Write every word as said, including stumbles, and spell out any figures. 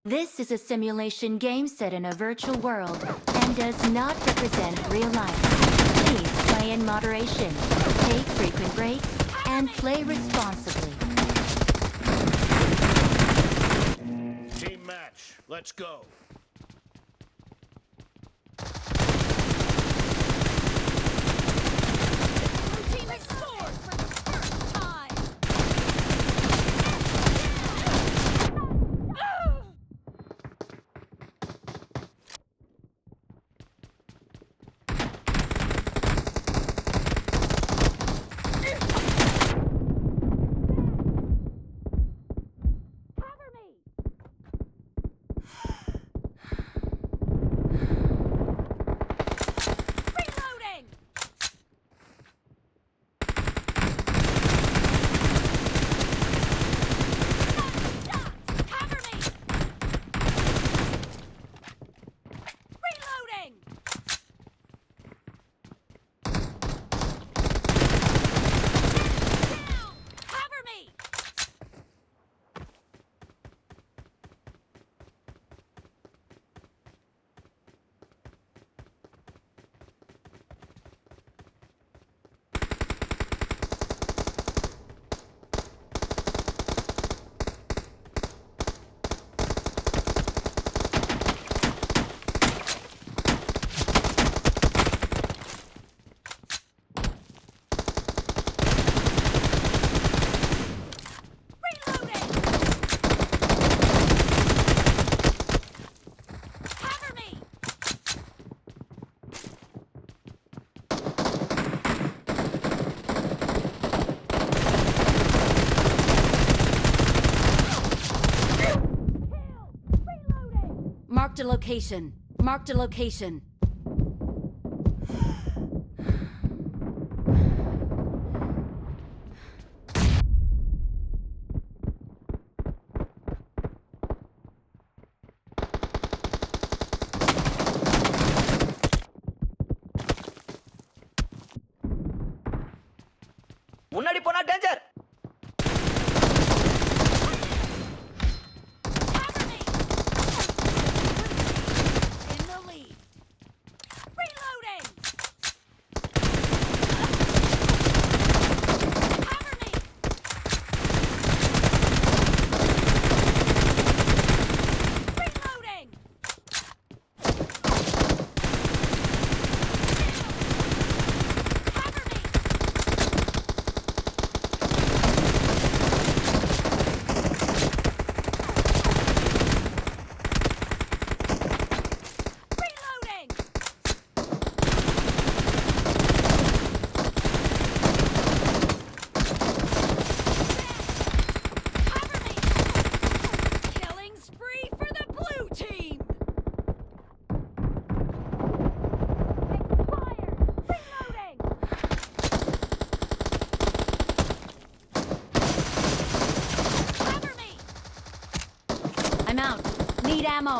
This is a simulation game set in a virtual world and does not represent real life. Please play in moderation, take frequent breaks, and play responsibly. Team match, let's go. Blue team has scored for the first time. Cover me! Reloading! Cover me! Reloading! Down! Cover me! Reloading! Cover me! Marked a location. Marked a location. முன்னாடி போனா டேஞ்சர். In the lead. Reloading. Cover me. Reloading. Killing spree for the blue team! Expired! Reloading! Cover me! I'm out. Need ammo.